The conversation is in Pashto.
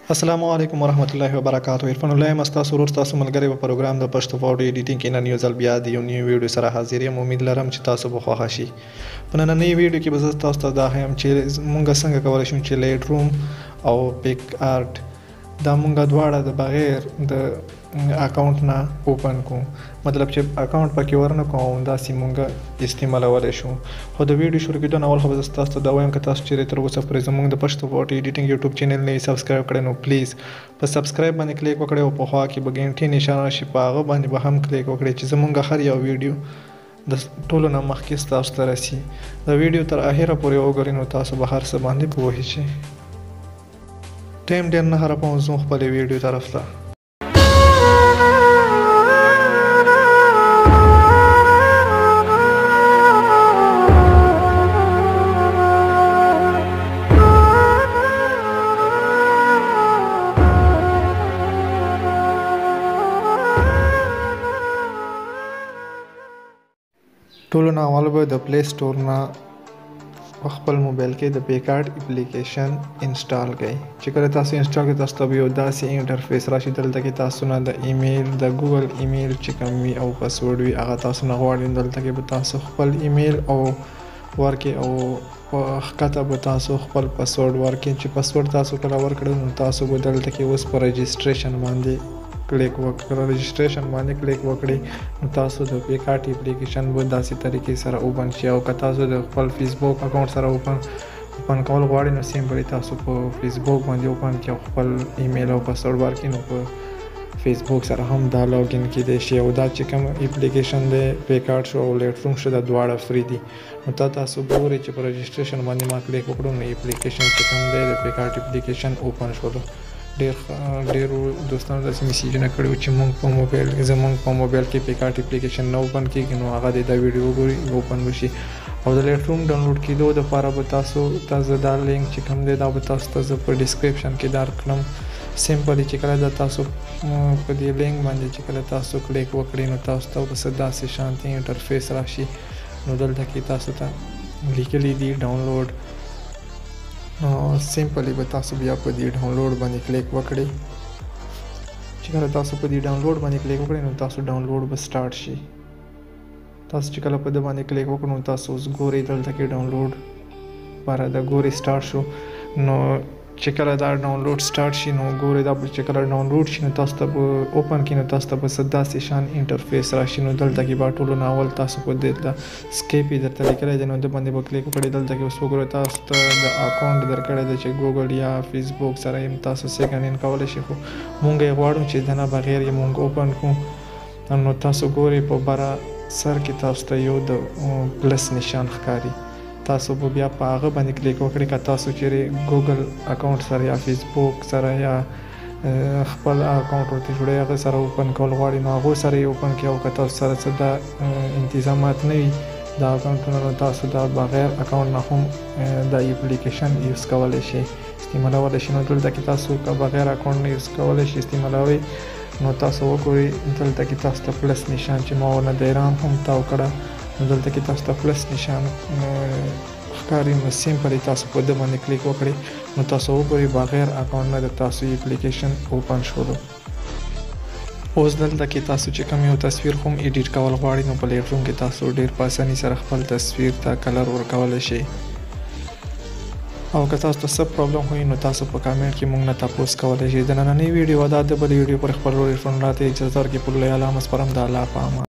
السلام علیکم ورحمت الله وبرکاتو. عرفان الله یم، ستاسو ورور، ستاسو ملګری. په پروګرام د پښتو ویډیو ایډیټینګ کې نن یو ځل بیا د یو نیو ویډیو سره حاضر یم. امید لرم چې تاسو به خوښ شي. په نننۍ ویډیو کې به زه تاسو ته دا ښیم چې مونږ څنګه کولی شو چې لایټ روم او پیک آرټ دا مونږ دواړه د بغیر د اکاونټ نه اوپن کو، مطلب چې اکاونټ پکې ورنه کوو او داسې مونږ استعمالولی شو. خو د ویډیو شروع کېدو نه اول خو به زه تاسو ته دا وایم، که تاسو چیرې تر اوسه پورې زمونږ د پښتو فوټو ایډیټینګ یوټیوب چینل نه سبسکرایب کړئ، نو پلیز په سبسکرایب باندې کلیک وکړئ او په خوا کې به ګنټې نشان راشي، په هغه باندې به هم کلیک وکړئ چې زمونږ هر یو ویډیو د ټولو نه مخکې ستاسو ته رسي. د ویډیو تر اخره پورې وګورئ، نو تاسو به هر څه باندې پوه شئ. ټایم ډېر نه خرابوم، ځو خپلې ویډیو طرف ته. ټولو نه اول به د پلی سټور نه په خپل موبایل کې د پیکارډ اپلیکیشن انسټال کړئ. چې کله تاسو انسټال کړئ، تاسو ته به یو داسې انټرفیس راشي. دلته کې تاسو نه د ایمیل، د ګوګل ایمیل چې کوم وي او پاسورډ وي، هغه تاسو نه غواړي. دلته کې به تاسو خپل ایمیل او ورکړئ او په ښکته به تاسو خپل پاسورډ ورکړئ. چې پاسورډ تاسو کله ورکړئ، نو تاسو به دلته کې اوس په رجسټریشن باندې کلیک وکړئ. رجسټریشن باندې کلیک وکړئ، نو تاسو د پیکارټ اپلیکیشن به داسې طریقې سره اوپن شي. او که تاسو د خپل فیسبوک اکاونټ سره اوپن کول غواړئ، نو سیمپلی تاسو په فیسبوک باندې اوپن کړئ او خپل ایمیل او پاسورډ ورکړئ، نو په فیسبوک سره هم دا لاګین کیدی شي. او دا چې کوم اپلیکیشن دی، پیکارټ شو او لایټ روم شو، دا دواړه فری دي. نو تاسو ګورئ چې په رجسټریشن باندې ما کلیک وکړو، نو اپلیکیشن چې کوم دی، د پیکارټ اپلیکیشن اوپن شولو. ډېرو دوستانو داسې میسیجونه کړي وو چې مونږ په موبایل، زمونږ په موبایل کې پیکارټ اپلیکیشن نه اوپن کېږي، نو هغه دې دا ویډیو وګوري، اوپن به شي. او د لایټ روم ډاونلوډ کېدو دپاره به تاسو ته زه دا لینک چې کوم دی، دا به تاسو ته زه په ډسکرپشن کې درکړم. سمپلی چې کله دا تاسو په دې لینک باندې چې کله تاسو کلیک وکړئ، نو تاسو ته به څه داسې شانتي انټرفیس راشي. نو دلته کې تاسو ته لیکلي دي ډاونلوډ، نو سمپلی به تاسو بیا په دې ډاونلوډ باندې کلیک وکړئ. چې کله تاسو په دې ډاونلوډ باندې کلیک وکړئ، نو تاسو ډاونلوډ به سټارټ شي. تاسو چې کله په ده باندې کلیک وکړو، نو تاسو اوس ګورئ دلته کې ډاونلوډ باره د ګورئ سټارټ شو. نو چې کله دا ډاونلوډ سټارټ شي، نو ګورئ دا به چې کله ډاونلوډ شي، نو تاسو ته به اوپن کړي، نو تاسو ته به څه داسې شان انټرفیس راشي. نو دلته کې به ټولو نه اول تاسو په دلته سکیپ یې درته لیکلی دی، نو ده باندې به کلیک وکړئ. دلته کې اوس وګورئ، تاسو ته د اکاونټ درکړی دی چې ګوګل یا فیسبوک سره یې تاسو سیګن ان کولی شئ، خو مونږ یې غواړو چې د نه بغیر یې مونږ اوپن کړو. نو تاسو ګورئ په بره سر کې تاسو ته یو د پلس نشان ښکاري، تاسو به بیا په هغه باندې کلیک وکړئ. که تاسو چیرې ګوګل اکاونټ سره یا فیسبوک سره یا خپل اکاونټ ورته جوړوي، هغه سره اوپن کول غواړي، نو هغو سره یې اوپن کړئ. او که تاسو سره څه دا انتظامات نه وي دا اکاونټونه، نو تاسو دا بغیر اکاونټ نه هم دا اپلیکیشن یوز کولی شئ، استعمالولی شئ. نو دلته کې تاسو که بغیر اکاونټ نه یوز کولی شئ، استعمالوئ، نو تاسو وګورئ دلته کې تاسو ته پلس نشان چې ما ورنه د ایران هم تاو کړه، نو دلته کې تاسو ته پلس نشان ښکاري، نو سمپلی تاسو په ده باندې کلیک وکړئ. نو تاسو وګورئ بغیر اکاونټ نه د تاسو اپلیکیشن اوپن شولو. اوس دلته کې تاسو چې کوم یو تصویر هم ایډیټ کول غواړئ، نو په لایټ روم کې تاسو ډېر په اسانۍ سره خپل تصویر ته کلر ورکولی شئ. او که تاسو ته څه پرابلم وي، نو تاسو په کامنټ کې مونږ نه تپوس کولی شئ. د نننۍ ویډیو دا، د بلې ویډیو پر خپل ورور عرفان الله ته اجازه ورکړئ. په لوی الله مو سپارم، د الله په امان.